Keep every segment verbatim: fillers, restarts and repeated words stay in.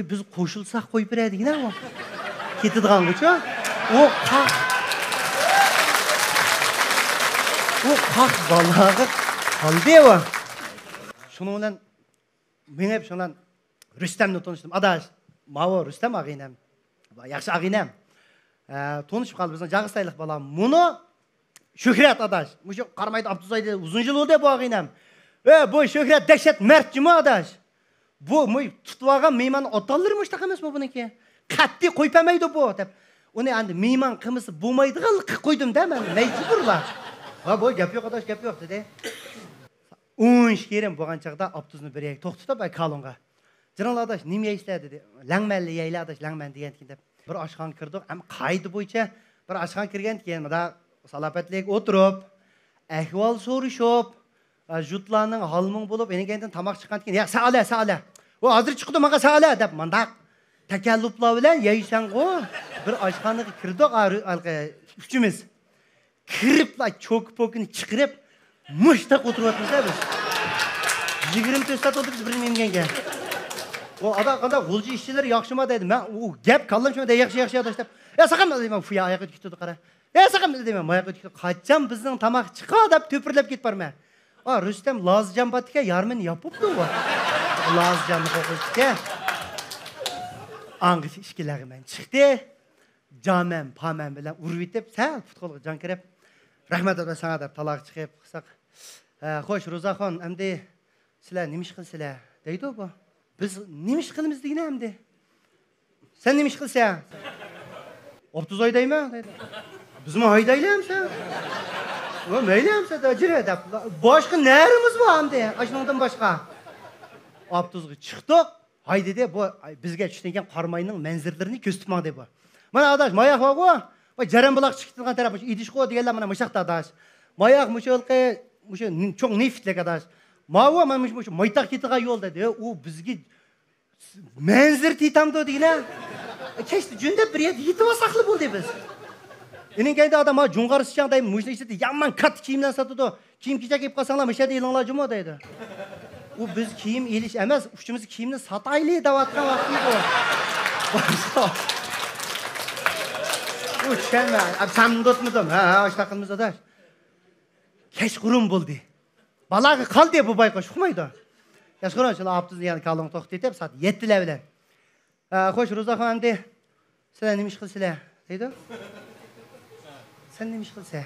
بىز قوشۇلساق قويۇپ بېرەي دېگىنە ئۇ. كېتىدىغانغۇچۇ؟ ئۇ قاق، ئۇ قاق بالاغا قالدى ئۇ. شۇنىڭ بىلەن مېڭىپ، شۇنىڭ بىلەن رۇستەمنى تونۇشتۇم. ئاداش، ماۋۇ رۇستەم ئاغىنەم. ياخشى ئاغىنەم. ئە، تونۇشۇپ قالدى، بىزنىڭ جاغىستايلىق بالا. مۇنۇ شۆھرەت ئاداش. مۇشۇ قارامايدا ئابدۇزايدا ئۇزۇن يىل بولدى بۇ ئاغىنەم. ئە، بۇ شۆھرەت دەھشەت مەرد جۇمۇ ئاداش. بۇ مۇ-، تۇتۇۋالغان مېھمان ئاتاللىرى مۇشتاق ئەمەسمۇ بۇنىڭكى؟ قەتئىي قويۇپ بەرمەيدۇ بۇ، دەپ. ئۇنى ئەمدى مېھمان قىلمىسا بولمايدىغانلىققا قويدۇم-دە مەن، مەجبۇرلا. ھا، بۇ گەپ يوق ئاداش، گەپ يوق، دېدى. ئون ئىككى يېرىم بولغان چاغدا ئاپتوبۇسنى بىر يەرگە توختىتىپ، ئاي، كالونغا. «جىرىڭلار ئاداش، نېمە يەيسىلەر؟» دېدى. «لەڭمەنلا يەيلى ئاداش، لەڭمەن» دېگەنتىكىن دەپ. بىر ئاشخانا كىردۇق، ئەمما قائىدە بويىچە بىر ئاشخانا كىرگەنتىكىن، مۇنداق سالاپەتلىك ئولتۇرۇپ، ئەھۋال سورىشىپ، ئە، جۇتلارنىڭ ھالمۇڭ بولۇپ، ئېنىڭ كەينىدىن تاماق چىققاندىكىن، «يا، سەئالە، سەئالە. ئۇ ھازىر چىقىدۇ، ماڭا سەئالە» دەپ، مۇنداق تەكەللۇپلار بىلەن يەيسەنغۇ. بىر ئاشخانىغا كىردۇق، ئا، رۇ-، ھېلىقى ئۈچىمىز. كىرىپلا چوكا-پوكىنى چىقىرىپ، مۇشتاق ئولتۇرۇۋاتىمىز-دە بىز. يىگىرمە تۆت سائەت ئولتۇردۇق بىر نېمە يېمىگەنگە. «ئۇ ئادا، قانداق، غۇلجا ئىشچىلىرى ياخشىما؟» دەيدۇ. مەن ئۇ گەپ كاللام شۇ، «ياخشى، ياخشى ئاداش» دەپ. «يا، ساقام» دەيمەن، فۇيا ئاياققا تىكىتىدۇ، قارا. «يا، ساقام» دەيمەن، ماياققا تىكىتىدۇ. «قاچان بىزنىڭ تاماق چىقار؟» دەپ تۆپۈرلەپ كېتىپ بارىمەن. ئا، رۇستەم لازىجان بارتىكەن، يارىمىنى ياپىپتۇ ئۇ. لازىجاننى قوقۇشتىكەن. ئاڭغىچە ئىككى لەغمەن چىقتى. جامەن، پامەن بىلەن ئۇرۇۋېتىپ، سەل پۇت-قولغا جان كىرىپ، «رەھمەت ئاتا ساڭا» دەپ تالاغا چىقىپ قىلساق، «ھە، خوش، روزاخۇن، ئەمدى سىلەر نېمە ئىش قىلىسىلەر؟» دەيدۇ بۇ. «بىز نېمە ئىش قىلىمىز دېگىنە ئەمدى؟» «سەن نېمە ئىش قىلىسەن؟» «ئاپتوبۇس ھەيدەيمەن» دەيدۇ. «بىزمۇ ھەيدەيلى ئەمسە.» «ۋە مەيلى ئەمسە، دە، جىرە» دەپ. «باشقا نەرىمىز بار ئەمدى، ئاشۇنىڭدىن باشقا.» ئاپتوبۇسقا چىقتۇق. ھايدىدى، بۇ بىزگە چۈشتىن كېيىن قاراماينىڭ مەنزىرىلىرىنى كۆرسىتىپ ماڭدى بۇ. «مانا ئاداش، ماياق بارغۇ، بۇ جەرەن بۇلاق چىقىپ كېتىدىغان تەرەپ، مۇشۇ ئىدىشقۇ» دېگەنلەر مانا مۇشاقتا ئاداش. «ماياق مۇشۇ ھېلىقى، مۇشۇ نى-، چوڭ نېفىتلىك ئاداش. ماۋۇ مانا مۇشۇ، مۇشۇ مايتاق كېتىدىغان يول» دېدى. ئۇ بىزگە مەنزىرە تېتەمدۇ دېگىنە. كەچتە جۈندەپ بىر يەردە يېتىۋالساقلا بولدى بىز. ئېنىڭ كەينىدە ئادەم، «ھا، جۇڭغار سىچاڭ» دەيمەن، مۇشۇنىڭ ئىچىدە يامان كاتتا كىيىملەرنى ساتىدۇ. «كىيىم-كېچەك ئېلىپ قالساڭلار، مۇشۇ يەردە ئېلىڭلار جۇمۇ» دەيدۇ. ئۇ بىز كىيىم ئېلىش ئەمەس، ئۇچىمىزدا كىيىمنى ساتايلى دەۋاتقان ۋاقتى ئىدى ئۇ. ئۇ چۈشەنمەي، «ئەب سەن ئۇنتۇتمىدىم؟» «ھە، ھە، ئاشۇنداق قىلىمىز ئاداش.» كەچقۇرۇن بولدى. بالاغا قالدى بۇ بايقۇش، ئۇقمايدۇ. كەچقۇرۇن شۇلار ئاپتوبۇسنى يەنە كالونغا توختىتىپ، سائەت يەتتىلەر بىلەن. «ھە، خوش، روزاخۇن ئەمدى سىلەر نېمە ئىش قىلىسىلەر؟» دەيدۇ. «سەن نېمە ئىش قىلىسەن؟»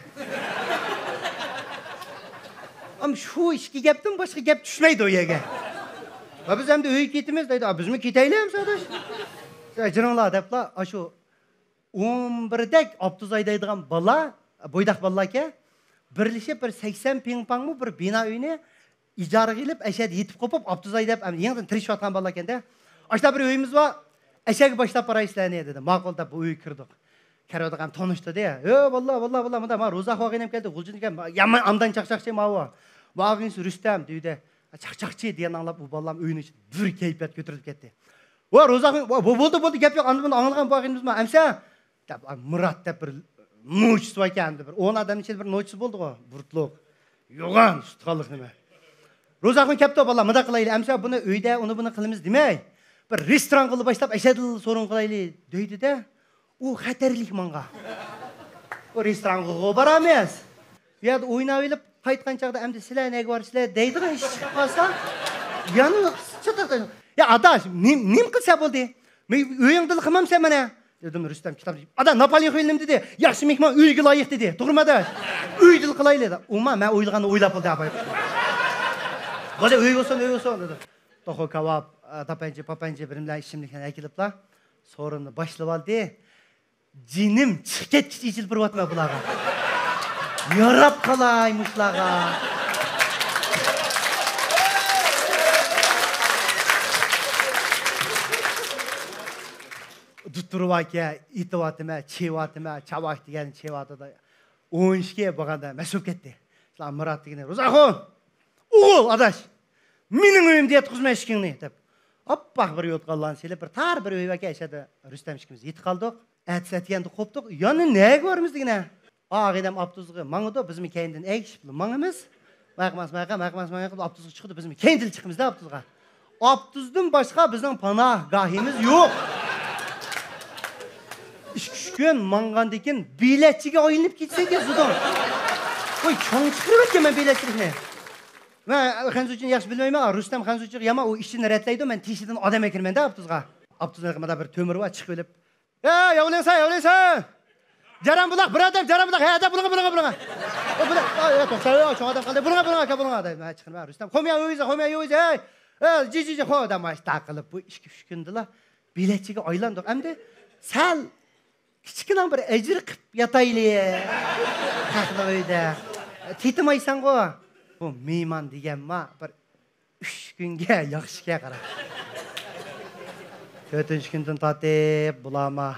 ئەم شۇ ئىككى گەپتىن باشقا گەپ چۈشمەيدۇ ئۇ يەرگە. «ھە، بىز ئەمدى ئۆيگە كېتىمىز» دەيدۇ. «ئا، بىزمۇ كېتەيلى ئەمسە ئاداش.» «سىلەر جىرىڭلار» دەپلا، ئاشۇ ئون بىردەك ئاپتوبۇس ھەيدەيدىغان بالا، بويداق بالىلاركەن، بىرلىشىپ بىر سەكسەن پىڭ پاڭمۇ بىر بىنا ئۆينى ئىجارىگە ئېلىپ، ئەشەدە يېتىپ قوپۇپ، ئاپتوبۇس ھەيدەپ، ئەمدى يېڭىدىن تىرىشىۋاتقان بالىلاركەن-دە. «ئاشۇنداق بىر ئۆيىمىز بار، ئەشەگە باشلاپ بارايسىلەرنى» دېدى. «ماقۇل» دەپ بۇ ئۆيگە كىردۇق. كەرۋاتىغان تونۇشتۇردى. «ھۆ، ۋاللا، ۋاللا، ۋاللا، مۇنداق، ما روزاخۇن ئاغىنەم كەلدى، غۇلجىدىن كەلدى، يامان ئاندان چاقچاقچى ماۋۇ. بۇ ئاغىنىسى رۇستەم» دېدى. چاقچاقچى دېگەننى ئاڭلاپ، ئۇ بالام ئۆينىڭ ئىچىدە بىر كەيپىيات كۆتۈرۈلۈپ كەتتى. «ۋا روزاخۇن، ۋا، بۇ، بولدى، بولدى، گەپ يوق، ئاندىن بۇنى ئاڭلىغان بۇ ئاغىنىمىزمۇ ئەمسە» دەپ، ئا، مۇرات دەپ بىر نوچىسى باركەن، ئەمدى بىر ئون ئادەمنىڭ ئىچىدە بىر نوچىسى بولدىغۇ، بۇرۇتلۇق، يوغان، سۇتقانلىق نېمە. «روزاخۇن كەپتۇ، بالام، مۇنداق قىلايلى، ئەمسە بۇنى ئۆيدە ئۇنى بۇنى قىلىمىز دېمەي، بىر رېستورانغىلا باشلاپ، ئەشەدىلا سورۇن قىلايلى» دەيدۇ-دە. ئۇ خەتەرلىك ماڭا. «ئۇ رېستورانغىغۇ بارامىز. بۇ يەردە ئويناۋېلىپ قايتقان چاغدا ئەمدى سىلەر نەگە بارىسىلەر دەيدىغان ئىش چىقىپ قالسا، يەنە چاتاق. يا ئاداش، نېم-، نېمە قىلسا بولدى؟ مەن ئۆيۈڭدىلا قىلمامسەن مانا؟» دېدىم. رۇستەم كىتابنى ئېچىپ، «ئادا، ناپالېئون خىلى نېمە دېدى؟ ياخشى مېھمان ئۆيگە لايىق دېدى. توغرىمۇ ئاداش؟ ئۆيدىلا قىلايلى» دېدى. ئۇما، مەن ئويلىغاننى ئويلاپ بولدى، ئاپاي. «بولدى، ئۆي بولسۇن، ئۆي بولسۇن» دېدى. توخۇ كاۋاپ، ئا، داپەنجى، پاپەنجى بىر نېمىلەر ئىچىملىكلەرنى ئەكېلىپلا، سورۇننى باشلىۋالدى. جېنىم چىقىپ كەتكۈچە ئېچىلىپ بېرىۋاتىمەن بۇلارغا. ياراپ قالاي مۇشۇلارغا. دوتتۇرىۋاكە ئېتىۋاتىمەن، چېۋاتىمەن، چاۋاك دېگەن چېۋاتىدۇ. ئون ئىككى بولغاندا مەس بولۇپ كەتتى. شۇلار مۇرات دېگىنى، «روزاخۇن! ئوغۇل ئاداش! مېنىڭ ئۆيۈمدە ياتقۇزما ئىشىكىڭنى» دەپ، ئاپئاق بىر يوتقانلارنى سېلىپ، بىر تار بىر ئۆي باركەن، ئەشەدە رۇستەم ئىككىمىز يېتىپ قالدۇق. ئەتىسى ئەتىگەندە قوپتۇق. يەنە نەگە بارىمىز دېگىنە؟ ئاغىنەم ئاپتوبۇسقا ماڭىدۇ، بىزمۇ كەينىدىن ئەگىشىپلا ماڭىمىز. ماياقماس، ماياقماس، ماياقماس، ماياقماس، ئاپتوبۇسقا چىقىدۇ، بىزمۇ كەينىدىن چىقىمىز-دە ئاپتوبۇسقا. ئاپتوبۇستىن باشقا بىزنىڭ پاناھگاھىمىز يوق. ئىككى ئۈچ كۈن ماڭغاندىن كېيىن بېلەتچىگە ئايلىنىپ كېتىسەن زۇدۇڭ. ۋاي، چاڭ چىقىرىۋەتكەن مەن بېلەتچىلىكنى. مەن خەنزۇچىنى ياخشى بىلمەيمەن، رۇستەم خەنزۇچىلىك يامان، ئۇ ئىشىنى رەتلەيدۇ، مەن تېشىدىن ئادەم ئەكىرىمەن-دە ئاپتوبۇسقا. ئاپتوبۇسنىڭ مانا بىر تۆمۈرى بار، چىقىۋېلىپ، ئەي، ياۋلىسا، ياۋلىسا! جارام بۇلاق، بۇرادەر، جارام بۇلاق، ھە، ھە، بۇلىڭا، بۇلىڭا، بۇلىڭا. ئە، بۇلاق، ئە، ئە، توختا، ئە، چوڭ ئادەم قالدى، بۇلىڭا، بۇلىڭا، ئاكا، بۇلىڭا، دەپ، مەن چىقىرىمەن، رۇستەم، خوميا ئۆيزە، خوميا ئۆيزە، ھەي! ئە، جى، جى، جى، خو، دەپ، مانا شۇنداق قىلىپ، بۇ ئىككى ئۈچ كۈندىلا بېلەتچىگە ئايلاندۇق. ئەمدى سەل كىچىككىنە بىر ئەجىر قىپ ياتايلى. خەقنىڭ ئۆيىدە. تېتىمايسەنغۇ. بۇ مېھمان دېگەنما بىر ئۈچ كۈنگە ياخشىكەن، قارا. تۆتىنچى كۈندىن تارتىپ بۇلارما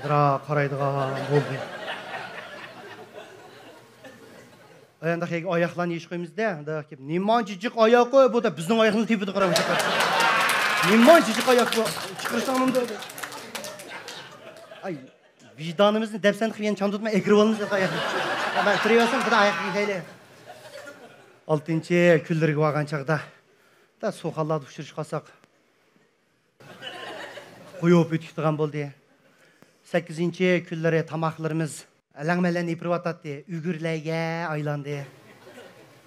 بىراق قارايدىغان بولدى. ئايانداق يەرگە ئاياقلارنى يېيىش قويىمىز-دە، ئانداق كېلىپ، نېمانچە جىق ئاياق قوي، بۇ دەپ بىزنىڭ ئاياقنى تېپىدۇ، قارا، مۇشۇ. نېمانچە جىق ئاياق بۇ، چىقىرساڭ ئۇنىمدۇ. ئاي، ۋىجدانىمىزنى دەپسەندە قىلىپ يەنە چاڭ تۇتماي ئەكىرىۋالىمىز ئاياقنى. مەن كىرىۋەرسەم، خۇدا ئاياقنى كەيلى. ئالتىنچى كۈنلىرىگە بارغان چاغدا، دا سۇخانلاردا ئۇچرىشىپ قالساق، قويۇپ ئۆتۈكتىغان بولدى. سەككىزىنچى كۈنلىرى تاماقلىرىمىز لەڭمەنلەرنى يېپىرىۋاتاتتى، ئۈگرىلەرگە ئايلاندى.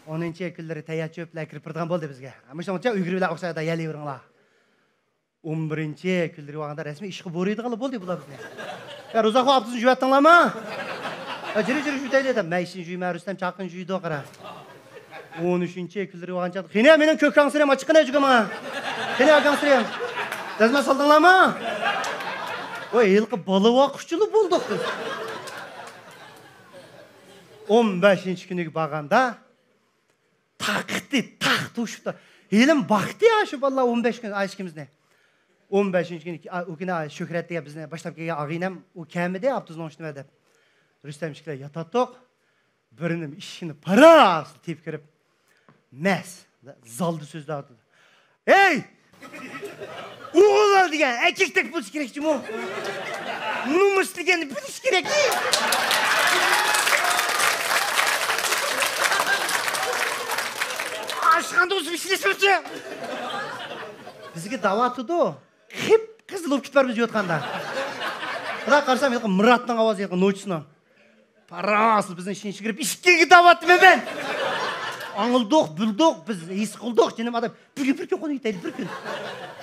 ئونىنچى كۈنلىرى تەييار چۆپلەر كىرىپ بېرىدىغان بولدى بىزگە. مۇشۇنىڭچە ئۈگرىلەر ئوخشايدۇ، يەلىۋېرىڭلار. ئون بىرىنچى كۈنلىرى بارغاندا رەسمىي ئىشقا بۇيرۇيدىغانلا بولدى بۇلار بىزنى. يا، روزاخۇن ئاپتوبۇسنى جۈيۈۋەتتىڭلارمۇ؟ يا، جۈرە، جۈرە، جۈيۈۋېتەيلى دەپ، مەن ئىشنى جۈيىمەن، رۇستەم چاقىنى جۈيىدۇ، قارا. ئون ئۈچىنچى كۈنلىرى بارغانچە، قېنى، مېنىڭ كۆك گاڭسىرىم ئاچچىققىنە جۈگۈماڭا. قېنى، گاڭسىرىم. دەزمە سالدىڭلارمۇ؟ ۋاي، ھېلىقى بالا باققۇچىلا بولدۇق بىز. ئون بەشىنچى كۈنىگە بارغاندا، تاقىتى تاق توشۇپتۇ. ھېلىمۇ باقتى يا شۇ بالىلار ئون بەش كۈن ئىككىمىزنى. ئون بەشىنچى كۈنى ئۇ كۈنى شۆھرەت دېگەن بىزنى باشلاپ كەلگەن ئاغىنەم، ئۇ كەلمىدى، ئاپتوبۇسنىڭ ئۈستىدە دەپ. رۇستەم ئىككىلەر ياتاتتۇق. بىرىنىڭ ئىشىكىنى پاراس تېپىپ كىرىپ، مەس زالدا سۆزلەۋاتىدۇ. ھەي! ئوغۇللار دېگەن ئەركەكتەك بولۇشى كېرەك جۇمۇ. نومۇس دېگەننى بىلىش كېرەك. ئاشخانىدا ئۆزۈم ئىشلەشمىسە. بىزگە دەۋاتىدۇ. قىپقىزىل بولۇپ كېتىپ بارىمىز يوتقاندا. بىراق قارىسام، ھېلىقى مۇراتنىڭ ئاۋازى، ھېلىقى نوچىسىنىڭ. پاراس بىزنىڭ ئىشىنى چىقىرىپ، ئىشىككە دەۋاتىمەن مەن. ئاڭلىدۇق، بىلدۇق، بىز ھېس قىلدۇق، جېنىم ئادەم. بىر كۈن، بىر كۈن قونۇپ كېتەيلى، بىر كۈن.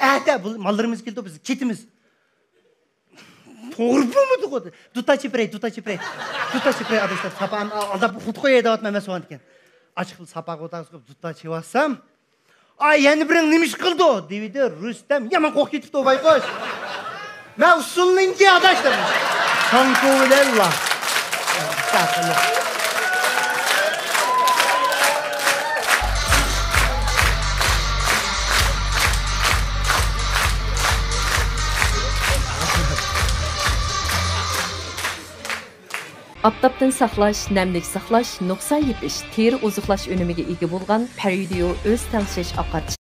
ئەتە بۇ ماللىرىمىز كېلىدۇ، بىز كېتىمىز. توغرا بولمىدىغۇ. دۇتا چېپىرەي، دۇتا چېپىرەي. دۇتا چېپىرەي، ئاداش، ساپا ئالداپ خۇد قوياي دەۋاتىمەن مەن سوغان ئىكەن. ئاچىقىپ ساپاغا ئوتاق سۇقۇپ دۇتا چېۋاتسام، ئاي، يەنە بىرىڭ نېمە ئىش قىلدى؟ دېۋىدى رۇستەم، يامان قورقۇپ كېتىپتۇ بايقۇش. مەن ئۇسسۇلنىڭكى ئاداش دەپ. سانكو بىلەنلا. ئاپتاپتىن ساقلاش، نەملىك ساقلاش، نۇقسان يېپىش، تېرە ئوزۇقلاش ئۈنۈمىگە ئىگە بولغان پەرىدىيو ئۆز تەڭشەش ئاقارتىش.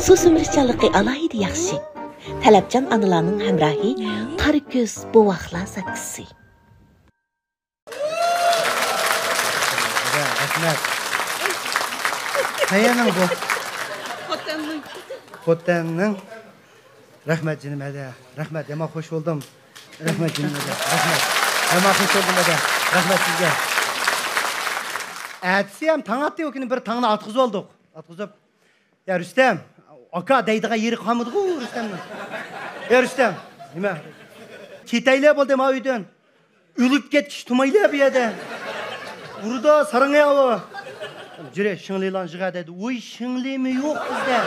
سۇ سۈمۈرۈشچانلىقى ئالاھىدە ياخشى. تەلەپچان ئانىلارنىڭ ھەمراھى، قارا كۆز بوۋاقلار ساكىسى. رەھمەت. قەيەرنىڭ بۇ؟ خوتەننىڭ. خوتەننىڭ. رەھمەت جېنىم ھەدە. رەھمەت، يامان خوش بولدۇم. رەھمەت جېنىم ھەدە. رەھمەت. يامان خوش بولدۇم ھەدە. رەھمەت سىزگە. ئەتىسى ھەم تاڭ ئاتتى، ئۇ كۈنى بىر تاڭنى ئاتقۇزۇۋالدۇق. ئاتقۇزۇپ، يا رۇستەم، ئاكا دەيدىغان يېرى قالمىدىغۇ رۇستەمنىڭ. يا رۇستەم، نېمە؟ كېتەيلى بولدى ما ئۆيدىن. ئۆلۈپ كەتكۈچە تۇمايلى بۇ يەردە. ئۇرىدۇ ساراڭ ياۋۇ. جۈرە شىڭلىلارنى يىغە دەيدۇ. ۋوي، شىڭلىمۇ يوق بىزدە.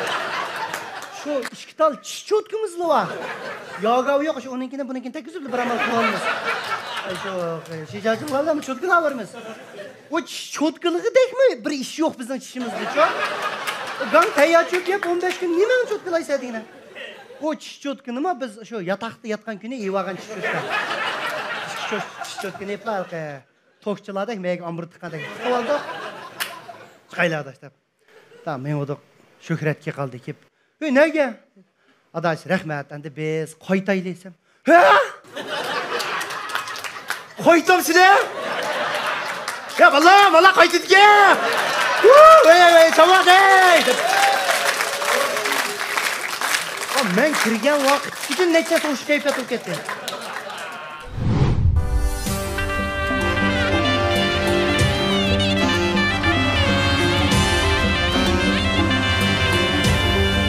شۇ ئىككى تال چىش چوتكىمىزلا بار. ياگاۋ يوق، شۇ ئۇنىڭكىنى بۇنىڭكىنى تەگكۈزۈپ بىر ئامال قىلالمىز. ئاي، شۇ، شىجاجىڭلاردا چوتكىلار بارمىز. ئۇ چىش چوتكىلىقىدەكمۇ بىر ئىش يوق بىزنىڭ چىشىمىزدىچۇ. گاڭ تەييار چۆپ يەپ ئون بەش كۈن نېمە چوتكىلايسەن دېگىنە. ئۇ چىش چوتكىنىمۇ بىز شۇ ياتاقتا ياتقان كۈنى يېۋالغان چىش چوتكا. چىش چوت-، چىش چوتكىنى يېپلا ھېلىقى توكچىلاردەك مەيگە ئامبۇر تىققاندەك تىقىۋالدۇق. چىقايلى ئاداش دەپ. تا مېڭىۋىدۇق. شۆھرەتكە قالدى كېلىپ. ھۆي، نەگە؟ ئاداش، رەھمەت، ئەمدى بىز قايتايلى دېسەم. ھە؟ قايتامسىلەر؟ يا بالا، بالا قايتىدىكەن. ۋەي، ۋەي، چاۋاق، ھەي. مەن كىرگەن ۋاقىتتىكىدىن نەچچە سوغۇش كەيپىيات بولۇپ كەتتى.